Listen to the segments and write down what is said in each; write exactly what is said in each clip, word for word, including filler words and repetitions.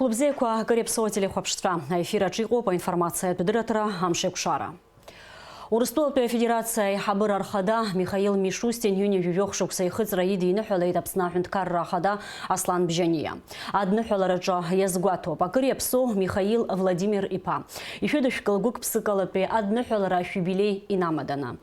Хәылбзиақәа, акыр иаԥсоу ателехәаԥшцәа, аефир аҿы иҟоуп аинформациатә дырраҭара Амшеикәшара. Урыстәылатәи Афедерациа аиҳабыра рхада Михаил Мишустин ҩынҩажәижәохә шықәса ихыҵра идиныҳәалеит Аԥсны аҳәынҭқарра ахада Аслан Бжьаниа. Адныҳәалараҿы иазгәаҭоуп, акыр иаԥсоу Михаил Владимир-иԥа. Ишәыдышәкыл гәык-ԥсыкалатәи адныҳәалара шәиубилеи инамаданы.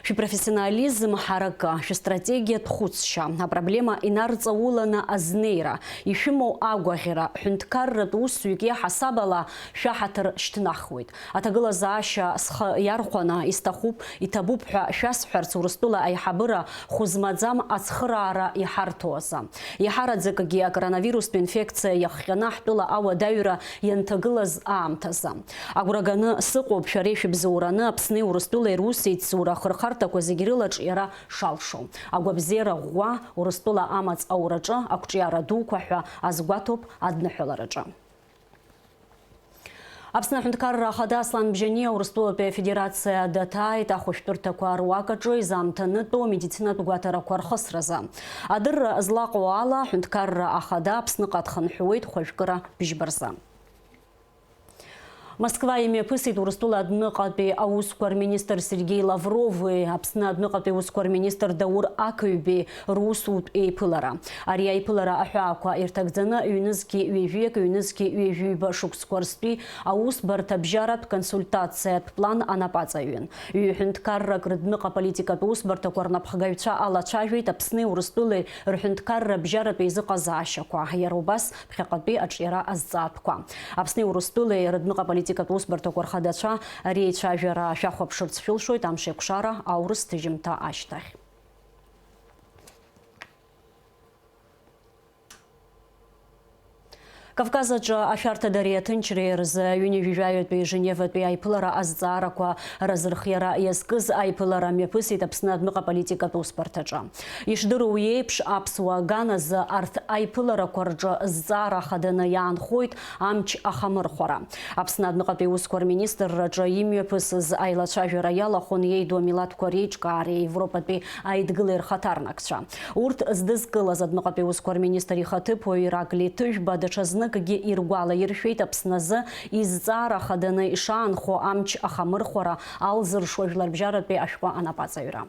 Шәпрофессионализм ҳаракы, шәыстратегиатә хәыцшьа, апроблема инарҵауланы азнеира, ишәымоу агәаӷьра, ҳәынҭқарратә усзуҩык иаҳасаб ала шәаҳаҭыр шьҭнахуеит. Аҭагылазаашьа схы иархәаны, исҭахуп, иҭабуп ҳәа шәасҳәарц, Урыстәыла аиҳабыра хәызмаӡам ацхыраара иҳарҭо азы. Иаҳараӡакгьы акоронавирустә инфекциа иахҟьаны ҳтәыла ауадаҩра ианҭагылаз аамҭазы. Агәра ганы сыҟоуп, шәара ишәыбзоураны Аԥсни Урыстәылеи русеицура ахырхарҭақәа зегь рылаҿиара шалшо. Агәабзиара ӷәӷәа Урыстәыла амаҵ аураҿы, ақәҿиара дуқәа ҳәа азгәаҭоуп адныҳәалараҿы. Аԥсны аҳәынҭқарра ахада Аслан Бжьаниа Урыстәылатәи Афедерациа даҭааит ахәышәтәырҭақәа руак аҿы изаамҭанытәу амедицинатә гәаҭарақәа рхысразы. Адырра злаҟоу ала, аҳәынҭқарра ахада Аԥсныҟа дхынҳәуеит хәажәкыра бжьба рзы. Москва имҩаԥысит Урыстәыла адәныҟатәи аусқәа рминистр Сергеи Лаврови Аԥсны адәныҟатәи аусқәа рминистр Даур Ақыҩби русутә еиԥылара. Ари аиԥылара аҳәаақәа ирҭагӡаны ҩнызқьи ҩажәиак, ҩнызқьи ҩажәиҩба шықәсқәа рзтәи аусбарҭабжьаратә консультациатә план анапаҵаҩын. Ҩ-ҳәынҭқаррак рыдәныҟа политикатә усбарҭақәа рнапхгаҩцәа алацәажәеит Аԥсни Урыстәылеи рҳәынҭқарра бжьаратә еизыҟазаашьақәа, иара убас ԥхьаҟатәи аҿиара азҵаатәқәа. Аԥсни Урыстәылеи рыдәныҟа политикатә усбарҭақәа рхадацәа реицәажәара шәахәаԥшырц шәылшоит Амшеикәшара аурыс ҭыжьымҭа ашьҭахь. Кавказ аҿы ашәарҭадареи аҭынчреи рзы ҩынҩажәижәаҩатәи Женеватәи аиԥылара азҵаарақәа разырхиара иазкыз аиԥылара мҩаԥысит Аԥсны адәныҟа политикатә усбарҭаҿы. Ишдыру еиԥш, аԥсуа аган азы арҭ аиԥыларақәа рҿы зҵаара хаданы иаанхоит амч ахамырхәара. Аԥсны адәныҟатәи усқәа рминистрраҿы имҩаԥысыз аилацәажәара иалахәын иеиду амилаҭқәа реиҿкаареи Европатәи аидгылеи рхаҭарнакцәа. Урҭ здызкылаз адәныҟатәи усқәа рминистр ихаҭыԥуаҩ Иракли Ҭыжәба даҽазныкгьы иргәалаиршәеит Аԥсны азы изҵаара хаданы ишаанхо амч ахамырхәара алзыршо жәларбжьаратәи ашәҟәы анапаҵаҩра.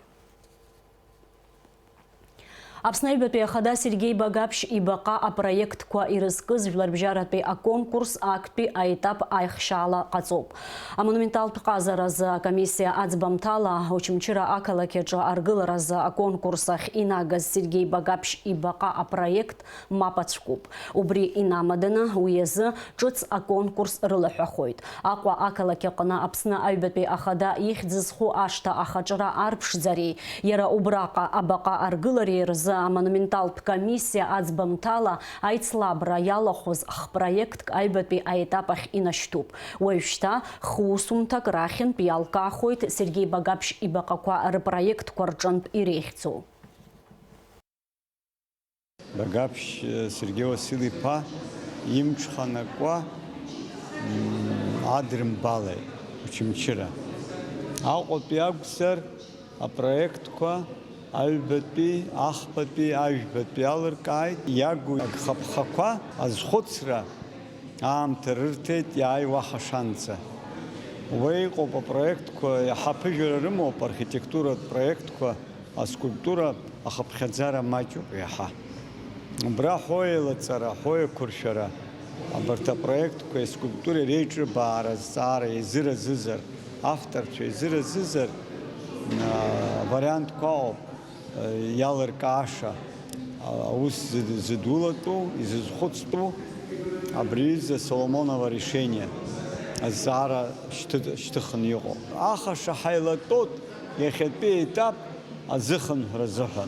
Аԥсны аҩбатәи ахада Сергеи Багаԥшь ибаҟа апроектқәа ирызкыз жәларбжьаратәи аконкурс актәи аетап аихшьаала ҟаҵоуп. Амонументалтә ҟазаразы акомиссиа аӡбамҭала Очамчыра ақалақь аҿы аргыларазы аконкурс ахь инагаз Сергеи Багаԥшь ибаҟа апроект мап ацәкуп. Убри инамаданы уи азы ҿыц аконкурс рылаҳәахоит. Аҟәа ақалақь аҟны Аԥсны аҩбатәи ахада ихьӡ зху ашҭа ахаҿра арԥшӡареи, иара убраҟа абаҟа аргылареи рзы амонументалтә комиссиа аӡбамҭала аицлабра иалахәыз хпроектк аҩбатәи аетап ахь инашьҭуп. Уажәшьҭа хусумҭак рахьынтә иалкаахоит Сергеи Багаԥшь ибаҟақәа рпроектқәа рҿынтә иреихьӡоу. Багаԥшь Сергеи Уасил-иԥа имҽханакуа, м, адрымбалеит Очамчыра. Аҟәатәи акәзар, апроектқәа аҩбатәи, ахԥатәи, ажәбатәи алыркааит, иагу агхаԥхақәа азхәыцра аамҭа рырҭеит иааиуа ҳашанӡа. Уа иҟоуп апроектқәа, иаҳа аԥыжәара рымоуп архитектуратә проектқәа, аскульптура ахыԥхьаӡара маҷуп иаҳа. Убра ҳәоу еилаҵара, ҳәоу еиқәыршәара, абарҭ апроектқәеи аскульптуреи реиҿыбаара азҵаара еизыразызар, авторцәа еизыразызар, а, вариантқәа ыҟоуп, а, иалыркааша, а, аус зыд-, зыдулатәу, изызхәыцтәу, абри аҩыза Соломонова решение азҵаара шьҭы-, шьҭыхны иҟоуп. Ахаша ҳаилатәоуп иахьатәи аетап азыхынҳәра азыҳәан.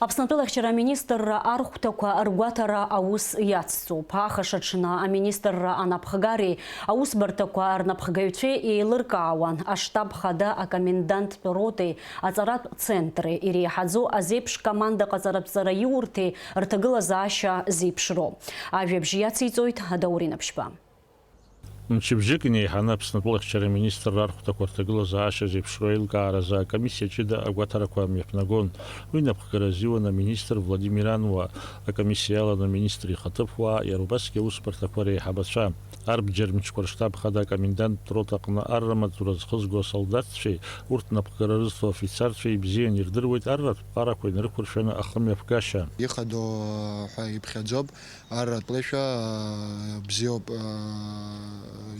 Аԥсны атәылахьчара аминистрра архәҭақәа ргәаҭара аус иацҵоуп. Ахаша аҽны аминистрра анапхгареи аусбарҭақәа рнапхгаҩцәеи еилыркаауан аштаб хада акоменданттә ротеи аҵаратә центри иреиҳаӡоу азеиԥш команда ҟаҵаратә ҵараиурҭеи рҭагылазаашьа зеиԥшроу. Ажәабжь иациҵоит Даур Инаԥшьба. Мчыбжьык инеиҳаны Аԥсны атәылахьчара аминистрра архәҭақәа рҭагылазаашьа зеиԥшроу аилкааразы акомиссиа ҷыда агәаҭарақәа мҩаԥнагон. Уи напхгара азиуан аминистр Владимир Ануа, акомиссиа иаланы аминистр ихаҭыԥуаа, иара убасгьы аусбарҭақәа реиҳабацәа. Арбџьар мчқәа рштаб хада акомендантә рота аҟны арра маҵзура зхызго асолдаҭцәеи урҭ напхгара рызҭо афицарцәеи ибзиан ирдыруеит арратә ԥҟарақәа инарықәыршәаны ахымҩаԥгашьа. Ихадоу ҳәа иԥхьаӡоуп. Арратә леишәа, аа, бзиоуп, аа,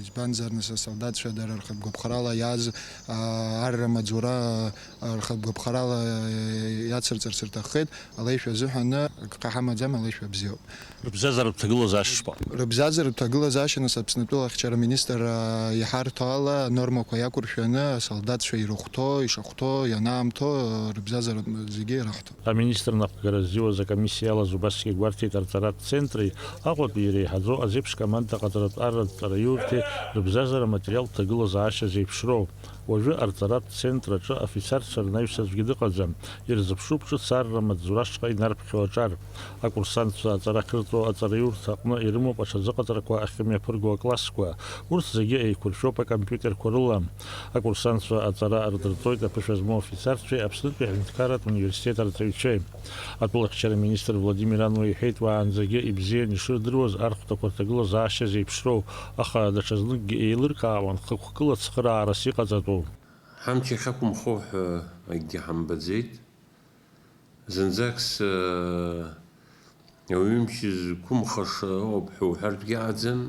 избанзар, нас, асолдаҭцәа дара рхатә гәаԥхарала иааз, аа, арра маҵзура, аа, рхатә гәаԥхарала, аа, иацырҵарц рҭаххеит, алеишәа азыҳәан агха ҳамаӡам, алеишәа бзиоуп. Рыбзазаратә ҭагылазаашьа шԥаҟоу? Рыбзазаратә ҭагылазаашьа, нас, Аԥснытәыла ахьчара аминистр, аа, иҳарҭо ала, анормақәа иақәыршәаны, асолдаҭцәа ирыхәҭоу, ишахәҭоу, ианаамҭоу, рыбзазаратә зегьы раҳҭоит. Аминистр напхгара ззиуаз акомиссиа иалаз убасгьы гәарҭеит арҵаратә центри Аҟәатәи иреиҳаӡоу азеиԥш команда ҟаҵаратә арратә ҵараиурҭеи рыбзазара аматериалтә ҭагылазаашьа зеиԥшроу. Уажәы арҵаратә центр аҿы афицарцәа рнаҩс аӡәгьы дыҟаӡам, ирзыԥшуп ҿыц арра маҵзура ашҟа инарԥхьо аҿар. Акурсантцәа аҵара ахьырҵо аҵараиурҭа аҟны ирымоуп аҽазыҟаҵарақәа ахьымҩаԥырго аклассқәа. Урҭ зегьы еиқәыршәоуп акомпиутерқәа рыла. Акурсантцәа аҵара ардырҵоит аԥышәа змоу афицарцәеи Аԥснытәи аҳәынҭқарратә университет арҵаҩцәеи. Атәылахьчара министр Владимир Ануа иҳәеит, уаанӡагьы ибзиан ишырдыруаз архәҭақәа рҭагылазаашьа зеиԥшроу, аха даҽазныкгьы еилыркаауан хықәкыла цхыраарас иҟаҵатәу. Ҳамч иахьақәымхо ҳәа акгьы ҳамбаӡеит. Зынӡакс, э, ауаҩы имч зқәымхаша ыҟоуп ҳәа уҳәартәгьы аӡам,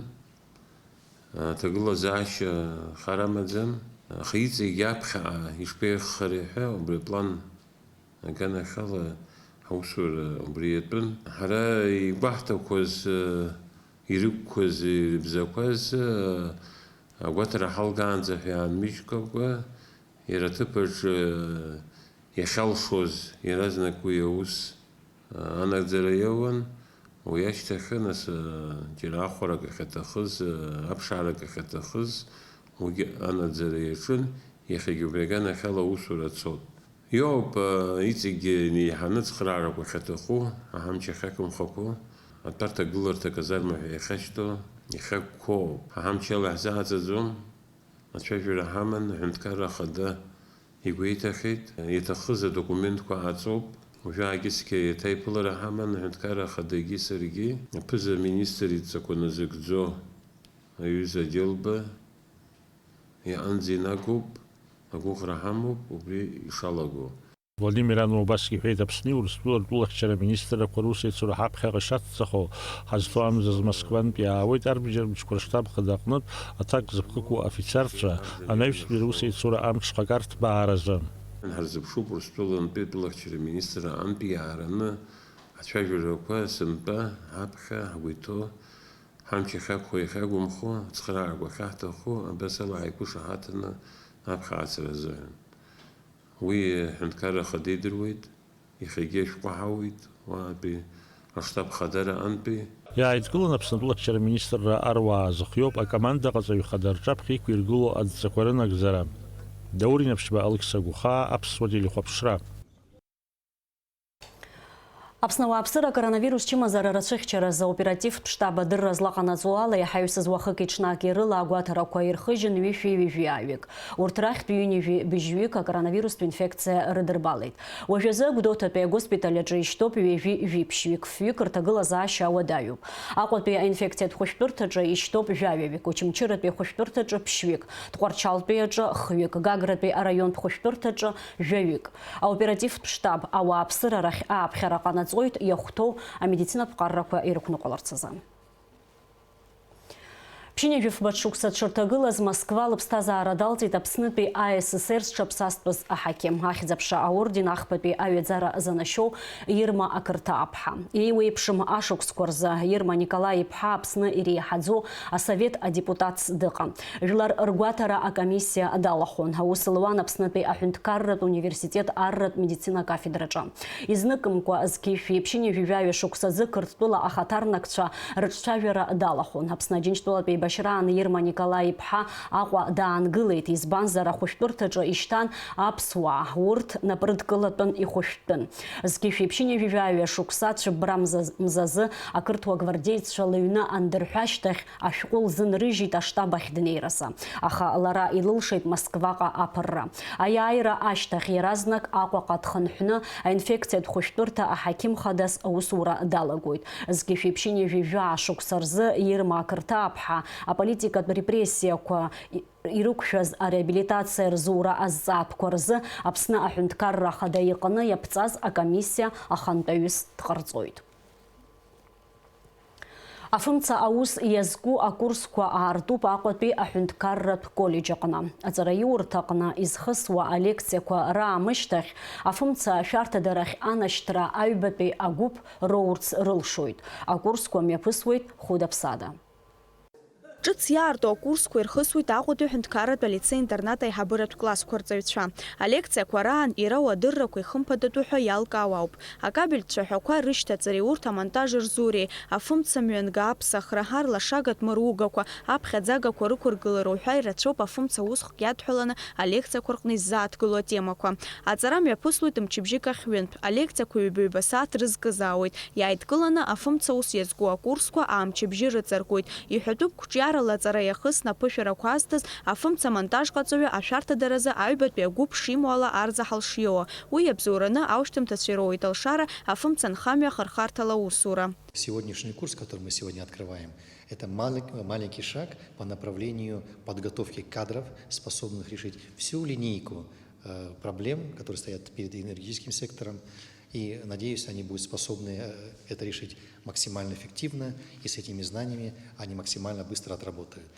аҭагылазаашьа хар амаӡам, аха иҵегь аԥхьаҟа ишԥеиӷьхари ҳәа убри аплан аганахьала ҳаусура убри иатәын. Ҳара игәаҳҭақәаз, э, ирықәқәаз, ирыбзақәаз, э, агәаҭара ҳалгаанӡа ҳәа иаанмыжькәакәа, иара аҭыԥаҿ, э, иахьалшоз иаразнак уи аус, э, анагӡара иоуан. Уи ашьҭахьы, нас, э, џьара ахәарак ахьаҭахыз, э, аԥшаарак ахьаҭахыз, уигьы анаӡара иаҿын, иахьагьы убри аганахьала аусура цот. Иоуп, э, иҵегьгьы инеиҳаны ацхыраарақәа ахьаҭаху, аҳамч ахьақәымхақәо, атәарҭа гыларҭа аказарма ҳәа иахьашьҭоу, иахьақәқәоу, аҳамч ала иаҳзааӡаӡом. Ацәажәара ҳаман, аҳәынҭқарра ахада игәеиҭахьеит, иаҭахыз адокументқәа ааҵоуп. Уажәы аакьыцқьа еиҭа аиԥылара ҳаман, аҳәынҭқарра ахадагьы саргьы, аԥыза-министр идҵақәа назыгӡо аҩыза Џьелба иҟынӡа инагоуп, агәыӷра ҳамоуп убри ишалаго. Владимир Ануа убасгьы иҳәеит, Аԥсни Урыстәылеи ртәылахьчара аминистррақәа русеицура ҳаԥхьаҟа ишацҵахо, ҳазҭоу амзазы Москвантәи иаауеит, арбџьар мчқәа рштаб хада аҟнытә аҭак зыԥхықәу афицарцәа, анаҩстәи русеицура амҽхак арҭбааразы. Ҳарзыԥшуп Урыстәылантәи атәылахьчара аминистрра антәи иаараны ацәажәарақәа сынтәа аԥхьа ҳгәы иҭоу, ҳамч ахьақәхо, иахьагәымхо, ацхыраарақәа ахьаҳҭаху, абас ала ҳаиқәышаҳаҭны аԥхьа ацара азыҳәан. Уи аҳәынҭқарра ахада идыруеит, иахьагьы ашәҟәы ҳауеит, уаантәи аштаб хадара антәи. Иааидкыланы Аԥсны атәылахьчара аминистрра аруаа зыхиоуп акомандаҟаҵаҩ хада рҿаԥхьа иқәиргылоу адҵақәа рынагӡара. Даур Инаԥшьба, Алықьса Гәхаа, Аԥсуа телехәаԥшра. Аԥсны ауааԥсыра акоронавирус чымазара рацәыхьчаразы аоперативтә штаб адырра злаҟанаҵо ала, иаҳаҩсыз уахыки ҽнаки рыла агәаҭарақәа ирхыжьын ҩышәи ҩажәи ааҩык. Урҭ рахьтә ҩынҩажәи быжьҩык акоронавирустә инфекциа рыдырбалеит. Уажәазы Гәдоуҭатәи агоспиталь аҿы ишьҭоуп ҩажәи жәиԥшьҩык, фҩык рҭагылазаашьа ауадаҩуп. Аҟәатәи аинфекциатә хәышәтәырҭаҿы ишьҭоуп жәаҩаҩык, Очамчыратәи ахәышәтәырҭаҿы ԥшьҩык, Тҟәарчалтәи аҿы хҩык, Гагратәи араионтә хәышәтәырҭаҿы жәаҩык. Аоперативтә штаб ауааԥсыра рахь ааԥхьара ҟанаҵоит иахәҭоу амедицинатә ҟаррақәа ирықәныҟәаларц азы. Ԥшьынҩажәи фба шықәса дшырҭагылаз Москва лыԥсҭазаара далҵит Аԥснытәи А С С Р зҽаԥсазтәыз аҳақьым, Ахьӡ-аԥша аорден ахԥатәи аҩаӡара занашьоу Ирма Ақырҭааԥҳа. Еиуеиԥшым ашықәсқәа рзы Ирма Николаи-иԥҳа Аԥсны иреиҳаӡоу асовет адепутатс дыҟан. Жәлар ргәаҭара акомиссиа далахәын. Аус луан Аԥснытәи аҳәынҭқарратә университет арратә медицина акафедраҿы. Изныкымкәа зқьи жәшәи ԥшьынҩажәи жәаҩа шықәсазы Қырҭтәыла ахаҭарнакцәа рыҿцәажәара далахәын. Аԥсны Аџьынџьтәылатә еибашьра Шьраан Ирма Николаи-иԥҳа Аҟәа даангылеит, избанзар, ахәышәтәырҭаҿы ишьҭан аԥсуаа, урҭ напрыдкылатәын ихәышәтәын. Зқьи жәшәи ԥшьынҩажәи жәаҩа шықәса цәыббра мза-, мзазы ақырҭуа гвардееццәа лыҩны андырҳәа ашьҭахь ашәҟәы лзынрыжьит аштаб ахь днеираса, аха лара илылшеит Москваҟа аԥырра. Аиааира ашьҭахь иаразнак Аҟәаҟа дхынҳәны аинфекциатә хәышәтәырҭа аҳақьым хадас аусура далагоит. Зқьи жәшәи ԥшьынҩажәи жәаа шықәса рзы Ирма Ақырҭааԥҳа аполитикатә репрессиақәа ирықәшәаз ареабилитациа рзура азҵаатәқәа рзы Аԥсны Аҳәынҭқарра Ахада иҟны иаԥҵаз акомиссиа ахантәаҩыс дҟарҵоит. Афымца аус иазку акурсқәа аартуп Аҟәатәи аҳәынҭқарратә коллеџь аҟны. Аҵараиурҭаҟны изхысуа алекциақәа раамышьҭахь, афымца ашәарҭадарахь анашьҭра аҩбатәи агәыԥ роурц рылшоит. Акурсқәа мҩаԥысуеит хәыда-ԥсада. Ҿыц иаарту акурсқәа ирхысуеит Аҟәатәи аҳәынҭқарратә алицеи-интернат аиҳабыратә классқәа рҵаҩцәа. Алекциақәа раан ирау адыррақәа ихымԥадатәу ҳәа иалкаауа ауп. Акабельтә цәаҳәақәа рышьҭаҵареи урҭ амонтаж рзуреи, афымца мҩангааԥсахра, арлашагатә мыругақәа, аԥхьаӡагақәа рықәыргылара уҳәа ирацәоуп афымца усхк иадҳәаланы алекциақәа рҟны иззааҭгылоу атемақәа. Аҵара мҩаԥыслоит мчыбжьык ахь ҩынтә. Алекциақәа ҩба-ҩба сааҭ рызкызаауеит. Иааидкыланы афымца ус иазку акурсқәа аамчыбжьы рыҵаркуеит. Иҳәатәуп қәҿиарала аҵара иахысны аԥышәарақәа азҭаз афымца амонтажҟаҵаҩы ашәарҭадаразы аҩбатәи агәыԥ шимоу ала арзаҳал шиоуа. Уи иабзоураны аушьҭымҭацәа ироуеит алшара афымца нхамҩа ахырхарҭала аусура. Сегодняшний курс, который мы сегодня открываем, это малек-, маленький шаг по направлению подготовки кадров, способных решить всю линейку, э, проблем, которые стоят перед энергетическим сектором. И, надеюсь, они будут способны, э, это решить максимально эффективно, и с этими знаниями они максимально быстро отработают.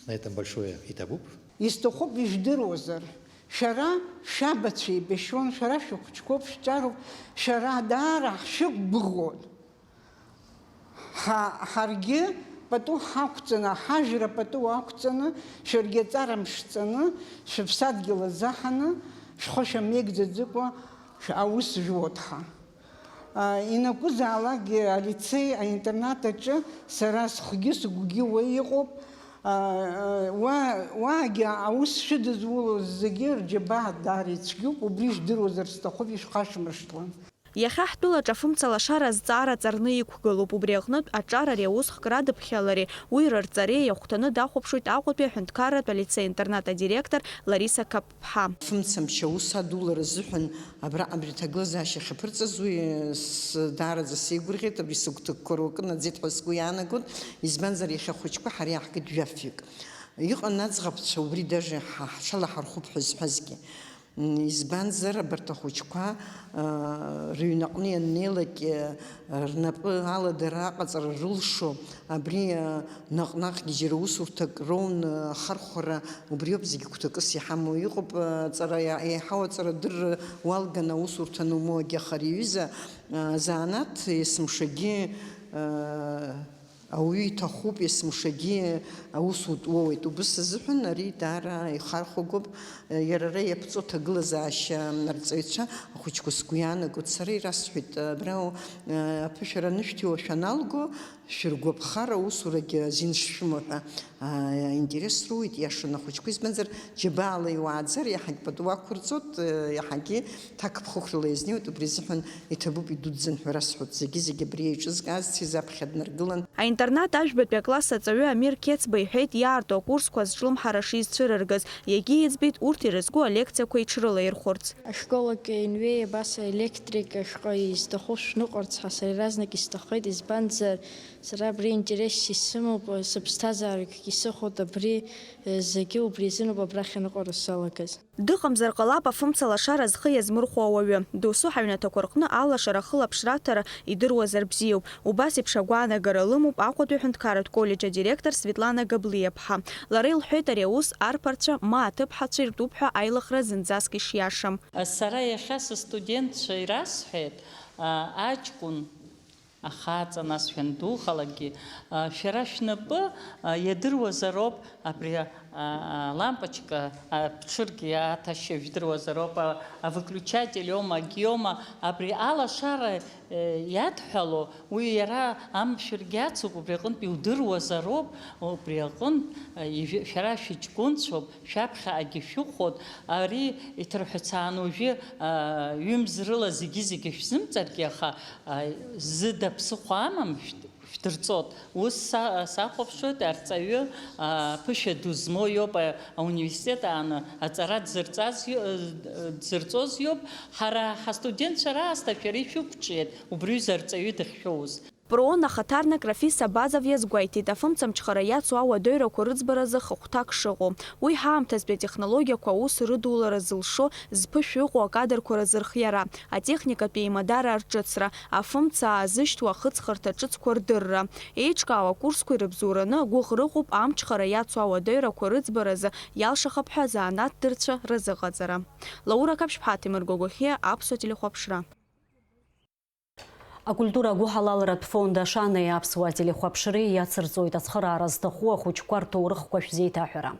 На этом большое итабуп. Исҭахуп, ижәдыруазар, шәара шәабацәа еибашьуан, шәара шәыхәыҷқәоуп, шәҿароуп, шәара даара ҳшәықәгәыӷуан. Ҳа-, ҳаргьы пату ҳақәҵаны, ҳажәра пату ақәҵаны, шәаргьы аҵара мшҵаны, шәыԥсадгьыл азаҳаны, шәхы шәамеигӡаӡыкәа шә-, аус жәуот ҳа. А, ианакәызаалакгьы алицеи, аинтернат аҿы сара схгьы сыгәгьы уа иҟоуп. А, а, уа, уаагьы аус шәыдызулоз зегьы рџьабаа даара ицәгьоуп, убри ижәдыруазар сҭахуп, ишәхашәмыршҭлан. Иахьа ҳтәылаҿ афымца лашара азҵаара ҵарны иқәгылоуп, убри аҟнытә аҿар ари аус хкра дыԥхьалари, уи рырҵареи иахәҭаны дахәаԥшуеит Аҟәатәи аҳәынҭқарратә алицеи-интернат адиректор Лариса Қапԥҳа. Фымцамч аус адулара азыҳәан абра, абри аҭагылазаашьа ахьаԥырҵаз уи, с-, даараӡа сеигәырӷьеит, абри сыгәҭакқәа руакы наӡеит ҳәа сгәы иаанагоит, избанзар, иахьа ахәыҷқәа ҳара иаҳкит жәафҩык. Иҟан аӡӷабцәа убри даже ҳа-, ҳҽалаҳархәып ҳәа зҳәазгьы. М, избанзар, абарҭ ахәыҷқәа, а, рыҩнаҟны ианнеилак, а, рнапы ала дара аҟаҵара рылшо, абри, а, наҟ-наҟгьы џьара усурҭак роуны ахархәара убриоуп зегьы гәҭакыс иҳамоу. Иҟоуп, а, аҵара иа-, еиҳау аҵарадырра уалган аусурҭа анумоуагьы, аха ари аҩыза, а, занааҭ есымшагьы, а, ауаҩы иҭахуп есымшагьы аусутә уоуеит. Убыс азыҳәан ари даара ихархәагоуп. Иара ара иаԥҵоу аҭагылазаашьа арҵаҩцәа ахәыҷқәа сгәы иаанагоит. Сара ирасҳәеит, абра, э, аԥышәара анышәҭиуа шәаналго, шәыргәаԥхар аусурагьы азин шшәымоу ҳәа, а, интерес руит, иашаны ахәыҷқәа, избанзар, џьабаала иуааӡар, иаҳагь пату ақәырҵоит, э, иаҳагьы ҭакԥхықәрала иазнеиуеит, убри азыҳәан иҭабуп, идуӡӡан ҳәа расҳәоит. Зегьы-зегьы абри еиҿызкаазци заԥхьа днаргылан. Аинтернат ажәбатәи акласс аҵаҩы Амир Қьецба иҳәеит, иаарту акурсқәа азҿлымҳара шизцәырыргаз, иагьиӡбеит урҭ ирызку алекциақәа иҽрылаирхәырц. Ашкол аҿы инеи абас аелектрика шҟа изҭаху шәныҟәарц ҳәа сара иаразнак исҭаххеит, избанзар, сара абри интерес исымоуп, сыԥсҭазаарагьы сыхәоит, абри, э, зегьы убри азыноуп абрахь аныҟәара салагаз. Дыҟамзар ҟалап афымца лашара зхы иазмырхәо ауаҩы. Досу ҳаҩнаҭақәа рҟны алашара ахылаԥшра аҭара идыруазар бзиоуп. Убас еиԥш агәаанагара лымоуп Аҟәатәи аҳәынҭқарратә коллеџь адиректор Светлана Габлиаԥҳа. Лара илҳәеит ари аус арԥарцәа ма аҭыԥҳацәа иртәуп ҳәа аилыхра зынӡаск ишиашам. Сара иахьа сыстудентцәа ирасҳәеит, а, аҷкәын, ахаҵа, нас шәандухалакгьы, а, шәара шәнапы, а, иадыруазароуп абри, а, А, лампочка, а, ԥҽыргьы аҭашьа жәдыруазароуп, а, а выключатель иоума, акгьы иоума, абри алашара, э, иадҳәало, уи иара амшәыргьы ацуп, убри аҟынтә иудыруазароуп, убри аҟынтә, э, ижә-, шәара шәыҷкәынцәоуп, шәаԥхьаҟагьы шәыхәод, ари иҭырҳәцааны уажәы, а, ҩымз рыла зегьы-зегьы шәзымҵаргьы, аха, а, зыда ԥсыхәа амам, шәт-, шәдырҵот. Ус са-, сахәаԥшуеит, арҵаҩы, а, ԥышәа ду змоу иоуп, а, ауниверситет ааны аҵара дзырҵаз ио-, э, дзырҵоз иоуп. Ҳара ҳастудентцәа раасҭа шәара ишәықәҿиеит, убри аҩыза арҵаҩы дахьшәоуз. Проон ахаҭарнак Рафис Абазов иазгәеиҭеит, афымцамчхара иацу ауадаҩрақәа рыӡбаразы хыхәҭак шыҟоу. Уи ҳаамҭазтәи атехнологиақәа аус рыдулара зылшо зԥышәа ыҟоу акадрқәа рызырхиара, атехникатә еимадара рҿыцра, афымца аазышьҭуа ахыҵхырҭа ҿыцқәа рдырра. Еиҿкаау акурсқәа ирыбзоураны агәыӷра ыҟоуп амчхара иацу ауадаҩрақәа рыӡбаразы иалшахап ҳәа азанааҭ дырцәа рзыҟаҵара. Лаура Қаԥшьԥҳа, Ҭемыр Гогохиа, Аԥсуа телехәаԥшра. Акультура агәыҳалалратә фонд Ашанеи Аԥсуа телехәаԥшреи иацырҵоит ацхыраара зҭаху ахәыҷқәа рҭоурыхқәа шәзеиҭаҳәара.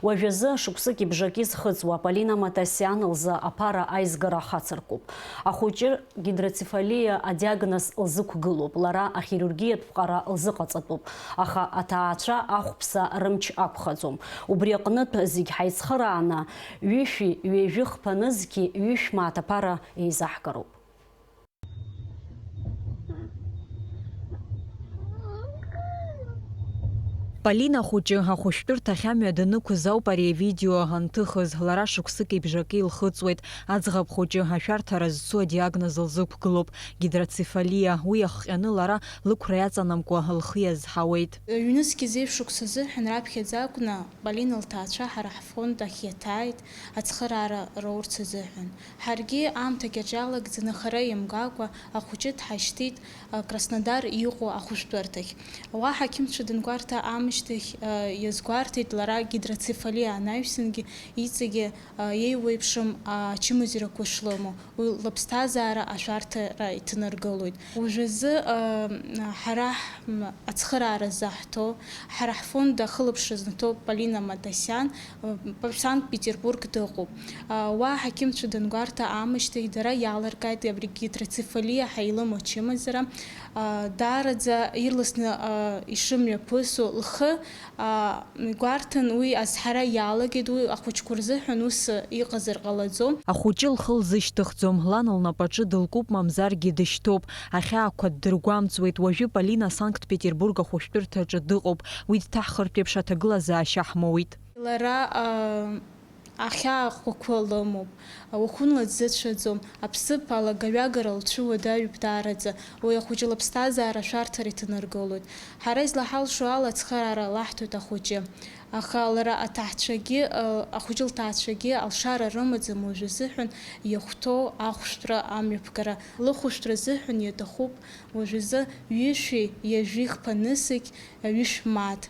Уажәазы шықәсыки бжаки зхыҵуа Полина Матасиан лзы аԥара аизгара ахацыркуп. Ахәыҷы гидроцефалиа адиагноз лзықәгылоуп, лара ахирургиатә ԥҟара лзыҟаҵатәуп, аха аҭаацәа ахәԥса рымч ақәхаӡом. Убри аҟнытә зегь ҳаицхырааны, ҩышәи ҩажәи хԥа нызқьи ҩышә мааҭ аԥара еизаҳгароуп. Полина хәыҷы ахәышәтәырҭахь амҩа данықәыз ауп ари авидео анҭыхыз. Лара шықәсыки бжаки илхыҵуеит. Аӡӷаб хәыҷы ашәарҭара зцу адиагноз лзықәгылоуп, гидроцефалиа. Уи иахҟьаны лара лықәра иаҵанамкуа лхы иазҳауеит. Ҩнызқь зеижә шықәса азыҳәан раԥхьаӡа акәны Полина лҭаацәа ҳара ҳфонд ахь иаҭааит ацхыраара роурц азыҳәан. Ҳаргьы аамҭагь аҿы иалагӡаны хара имгакәа ахәыҷы дҳашьҭит, а, Краснодар иҟоу ахәышәтәырҭахь. Уа ҳақьымцәа дангәарҭа аамышьҭахь, а, иазгәарҭеит лара гидроцефалиа анаҩсангьы иҵегьы, а, еиуеиԥшым, а, ачымазарақәа шлымоу, уи лыԥсҭазаара ашәарҭара иҭанаргылоит. Уажәазы, а, ҳара ҳ-, м, ацхыраара заҳҭо, ҳара ҳфонд ахылаԥшра знаҭо Полина Матасиан, Санкт-Петербург дыҟоуп. Уа аҳақьымцәа дангәарҭа аамышьҭахь дара иаалыркааит абри гидроцефалиа ҳәа илымоу ачымазара. Даараӡа ирласны ишымҩаԥысу лхы игәарҭан, уи азҳара иалагеит, уи ахәыҷқәа рзыҳәан ус иҟазар ҟалаӡом. Ахәыҷы лхы лзышьҭыхӡом, лан лнапаҿы дылкуп, мамзаргьы дышьҭоуп. Ахьаақәа ддыргәамҵуеит, уажәы Полина Санкт-Петербург ахәышәтәырҭаҿы дыҟоуп, уи дҭаҳхыртә еиԥш аҭагылазаашьа ҳмоуит. Лара, аа, ахьаа ӷәӷәақәа лымоуп, уахынла дзыцәаӡом, аԥсыԥ алагаҩагара лцәыуадаҩуп даараӡа, уи ахәыҷы лыԥсҭазаара ашәарҭара иҭанаргылоит. Ҳара излаҳалшо ала ацхыраара лаҳҭоит ахәыҷы. Аха лара аҭаацәагьы, ахәыҷы лҭаацәагьы алшара рымаӡам уажә азыҳәан иахәҭоу ахәшәтәра амҩаԥгара. Лыхәшәтәра азыҳәан иаҭахуп уажәазы ҩышәи ҩажәи хԥа нызқь, ҩышә мааҭ.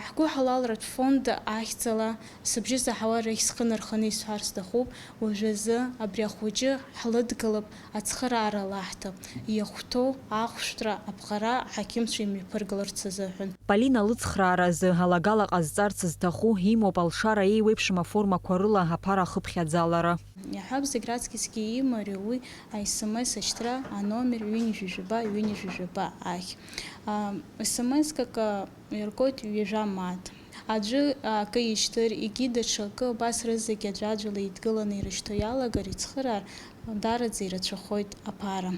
Ҳгәыҳалалратә фонд ахьӡала сыбжьы заҳауа рахь схы нарханы исҳәар сҭахуп, уажәазы абри ахәыҷы ҳлыдгылап, ацхыраара лаҳҭап, иахәҭоу ахәшәтәра аԥҟара аҳақьымцәа имҩаԥыргаларц азыҳәан. Полина лыцхрааразы алагала ҟазҵарц зҭаху, имоуп алшара еиуеиԥшым аформақәа рыла аԥара ахыԥхьаӡалара. Иаҳҳәап, зегь раҵкысгьы имоу ари уи аСМС ашьҭра, аномер ҩынҩажәи жәаба, ҩынҩажәи жәаба ахь. А, СМС-как, а, иргоит ҩажәа мааҭ. Аӡәы, а, акы ишьҭыр, егьи даҽа акы, убас рызегь аӡәаӡәала еидгыланы ирышьҭо иалагар, ицхыраар, даараӡа ирацәахоит аԥара.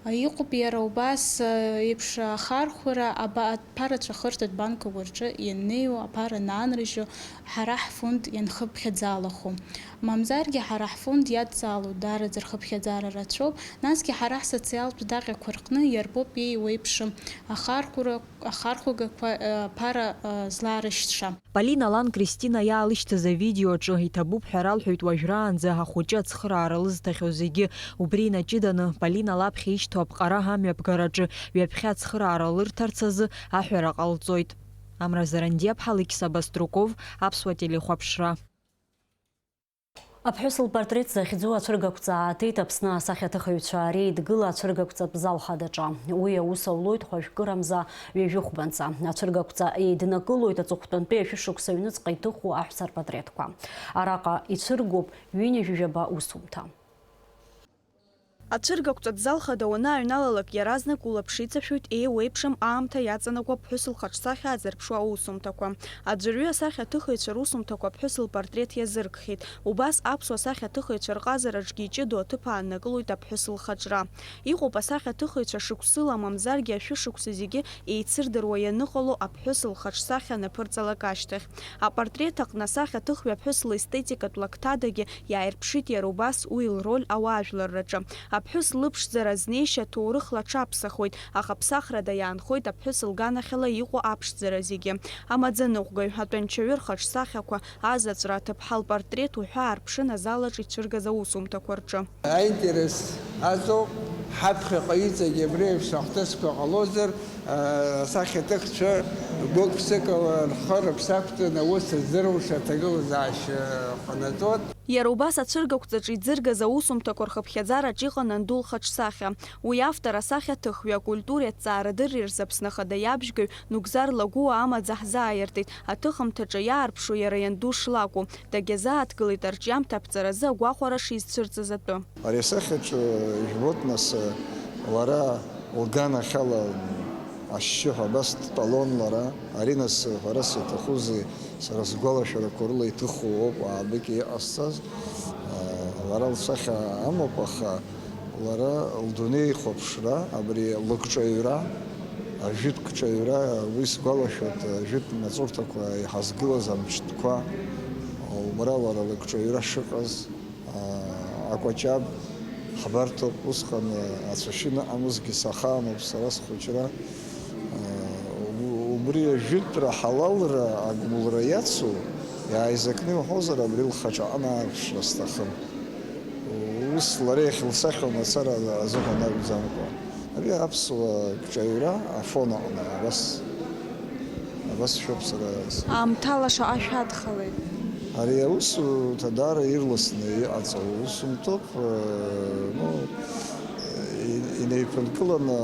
А, иҟоуп иара убас, а, еиԥш ахархәара, аба-, аԥара ацәахырҭатә банкқәа рҿы ианнеиуа, аԥара анаанрыжьо, ҳара ҳфонд ианхыԥхьаӡалахо. Мамзаргьы ҳара ҳфонд иадҵаало даараӡа рхыԥхьаӡара рацәоуп, насгьы ҳара ҳсоциалтә даҟьақәа рҟны иарбоуп еиуеиԥшым ахархәара, ахархәагақәа, э, аԥара, э, зларышьҭша. Полина лан Кристина иаалышьҭыз авидеоаҿы иҭабуп ҳәа ралҳәоит уажәраанӡа ахәыҷы ацхыраара лызҭахьоу зегьы. Убри инаҷыданы, Полина лаԥхьа ишьҭоу аԥҟара амҩаԥгараҿы ҩаԥхьа ацхыраара лырҭарц азы аҳәара ҟалҵоит. Амра Зарандиаԥҳа, Алықьса Баструков, Аԥсуа телехәаԥшра. Аԥҳәыс лпортрет захьӡу ацәыргақәҵа ааҭеит Аԥсны асахьаҭыхыҩцәа реидгыла ацәыргақәҵатә зал хадаҿы. Уи аус аулоит хәажәкырамза ҩажәихәбанӡа. Ацәыргақәҵа еиднакылоит аҵыхәтәантәи ашәышықәса аҩныҵҟа иҭыху аҳәса рпатретқәа. Араҟа ицәыргоуп ҩынҩажәижәаба усумҭа. Ацәыргақәҵатә зал хада уанааҩналалак, иаразнак улаԥш иҵашәоит еиуеиԥшым аамҭа иаҵанакуа ԥҳәыс лхаҿсахьа аазырԥшуа аусумҭақәа. Аӡәырҩы асахьаҭыхыҩцәа русумҭақәа аԥҳәыс лпортрет иазыркхьеит. Убас аԥсуа сахьаҭыхыҩцәа рҟазараҿгьы иҷыдоу аҭыԥ ааннакылоит аԥҳәыс лхаҿра. Иҟоуп асахьаҭыхыҩцәа шықәсыла, мамзаргьы ашәышықәса зегьы еицырдыруа ианыҟало аԥҳәыс лхаҿсахьа анаԥырҵалак ашьҭахь. Апортрет аҟны асахьаҭыхҩы аԥҳәыс лестетикатә лакҭадагьы иааирԥшит иара убас уи лроль ауаажәларраҿы. Аԥҳәыс лыԥшӡара знеишьа ҭоурыхла аҽаԥсахуеит, аха ԥсахрада иаанхоит аԥҳәыс лганахьала иҟоу аԥшӡара зегьы. Амаӡаныҟәгаҩ, атәанчаҩы рхаҿсахьақәа, азаҵәра аҭыԥҳа лпортрет уҳәа аарԥшын азалаҿ ицәыргаз аусумҭақәа рҿы. Аинтерес аҵоуп, ҳаԥхьаҟа иҵегь абри еиԥш ахҭысқәа ҟалозар, асахьаҭыхцәа гәык-ԥсыкала рхы рыԥсы ақәҵаны аус здыруша аҭагылазаашьа ҟанаҵоит. Иара убас ацәыргақәҵаҿы иӡыргаз аусумҭақәа рхыԥхьаӡараҿ иҟан анду лхаҿсахьа. Уи автор асахьаҭыхҩы, акультуреи аҭҵаарадырреи рзы Аԥсны Ахада иабжьгаҩ Нугзар Лагәуа амаӡа ҳзааиртит, аҭыхымҭаҿы иаарԥшу иара ианду шлакәу. Дагьазааҭгылеит арҿиамҭа аԥҵаразы агәахәара шизцәырҵыз атәы. Ари асахьаҿы ижәбоит, нас, лара лганахьала ашьшьыҳәа абас дтәалон лара. Ари, нас, ҳәарас иаҭахузеи, сара сгәалашәарақәа рыла иҭыху ауп аабыкьа иҟасҵаз. Лара лсахьа амоуп, аха лара лдунеихәаԥшра, абри лыкҿаҩра, ажәытә кҿаҩра, уи сгәалашәоит, ажәытә маҵурҭақәа иҳазгылаз амҿтәқәа, убра лара лыкҿаҩра шыҟаз. Акәаҷаб ҳбарҭоуп, усҟан ацәашьы ныҟамызгьы сахаануп сара схәыҷра. Убри ажәытәра ҳалалра агәылра иацу, иааизакны иуҳәозар, абри лхаҿы аҟны аарԥшра сҭахын. Ус лара иахьылсахьоу мацара азыҳәан акәӡамкәа. Ари аԥсуа кҿаҩра афон аҟны абас, абас шәоуп сара. Аамҭала шаҟа шәадхалеит? Ари аусумҭа даара ирласны иҟаҵоу усумҭоуп, э, ну, и-, инеиԥынкыланы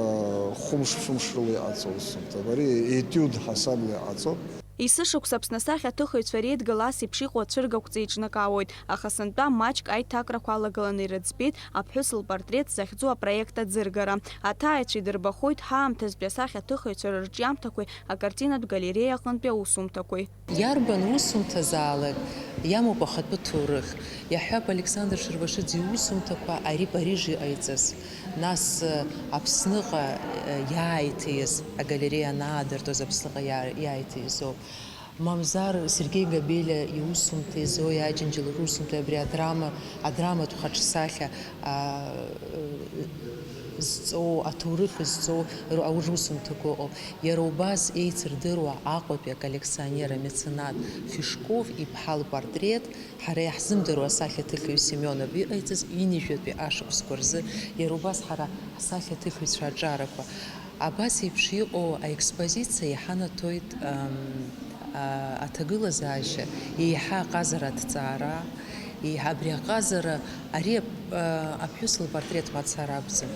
хәымш-фымш рыла иҟаҵоу усумҭоуп. Ари етиуд ҳасабла иҟаҵоуп. Есышықәса Аԥсны асахьаҭыхыҩцәа реидгыла ас еиԥш иҟоу ацәыргақәҵа еиҿнакаауеит, аха сынтәа маҷк аиҭакрақәа алагаланы ирыӡбеит аԥҳәыс лпортрет захьӡу апроект аӡыргара. Аҭааҩцәа идырбахоит ҳаамҭазтәи асахьаҭыхыҩцәа рырҿиамҭақәеи акартинатә галереиа аҟынтәи аусумҭақәеи. Иарбан усумҭазаалак иамоуп ахатәы ҭоурых. Иаҳҳәап, Александр Шервашидзе иусумҭақәа ари Париж иҟаиҵаз, нас, Аԥсныҟа иааиҭиз, агалереиа анаадыртуаз Аԥсныҟа иаа-, иааиҭиз ауп. Мамзар Сергеи Габелиа иусумҭеи Зоиа Аџьынџьал русумҭеи абри адрама, адраматә хаҿсахьа, аа, зҵоу, аҭоурых зҵоу ру-, аус-, русумҭақәа ыҟоуп. Иара убас еицырдыруа Аҟәатәи аколлекционер, амеценат Фишков иԥҳа лпортрет, ҳара иаҳзымдыруа асахьаҭыхҩы Семионов иҟаиҵаз ҩынҩажәатәи ашықәсқәа рзы, иара убас ҳара ҳсахьаҭыхҩцәа аҿарақәа. Абас еиԥш иҟоу аекспозициа иҳанаҭоит, ам, а, аҭагылазаашьа, еиҳа аҟазара аҭҵаара, еиҳа абри аҟазара, ари ап-, а, аԥҳәыс лпортрет мацара акәӡам.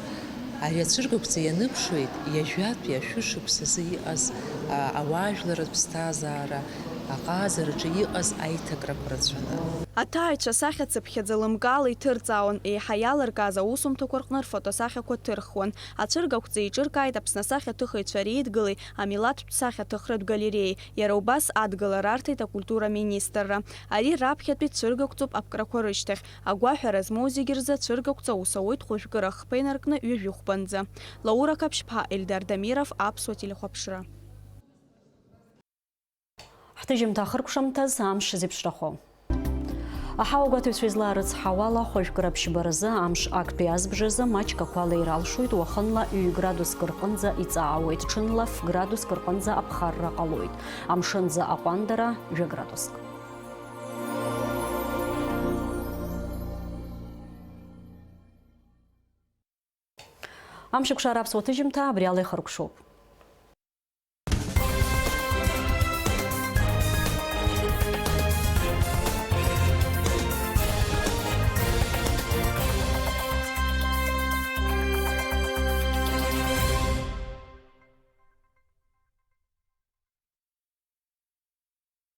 Ари ацәыргақәҵа ианыԥшуеит ҩажәатәи ашәышықәсазы иҟаз, а, ауаажәларратә ԥсҭазаара, аҟазараҿы иҟаз аиҭакрақәа рацәаны. Аҭааҩцәа асахьа цыԥхьаӡа лымкаала иҭырҵаауан, еиҳа иалыркааз аусумҭақәа рҟны рфотосахьақәа ҭырхуан. Ацәыргақәҵа еиҿыркааит Аԥсны асахьаҭыхыҩцәа реидгылеи амилаҭтә сахьаҭыхратә галереиеи, иара убас адгылара арҭеит акультура министрра. Ари раԥхьатәи цәыргақәҵоуп аԥкрақәа рышьҭахь. Агәаҳәара змоу зегьы рзы ацәыргақәҵа аус ауеит хәажәкыра ахԥа инаркны ҩажәихәбанӡа. Лаура Қаԥшьԥҳа, Ельдар Дамиров, Аԥсуа телехәаԥшра. Ҳҭыжьымҭа ахыркәшамҭаз амш зеиԥшрахо. Аҳауа гәаҭаҩцәа излаарыцҳауала, хәажәкыра ԥшьба рзы амш актәи азбжазы маҷк ақәа леир алшоит, уахынла ҩ-градуск рҟынӡа иҵаауеит, ҽынла ф-градуск рҟынӡа аԥхарра ҟалоит. Амшынӡы аҟәандара жәа-градуск. Амшеикәшара аԥсуа ҭыжьымҭа абри ала ихыркәшоуп.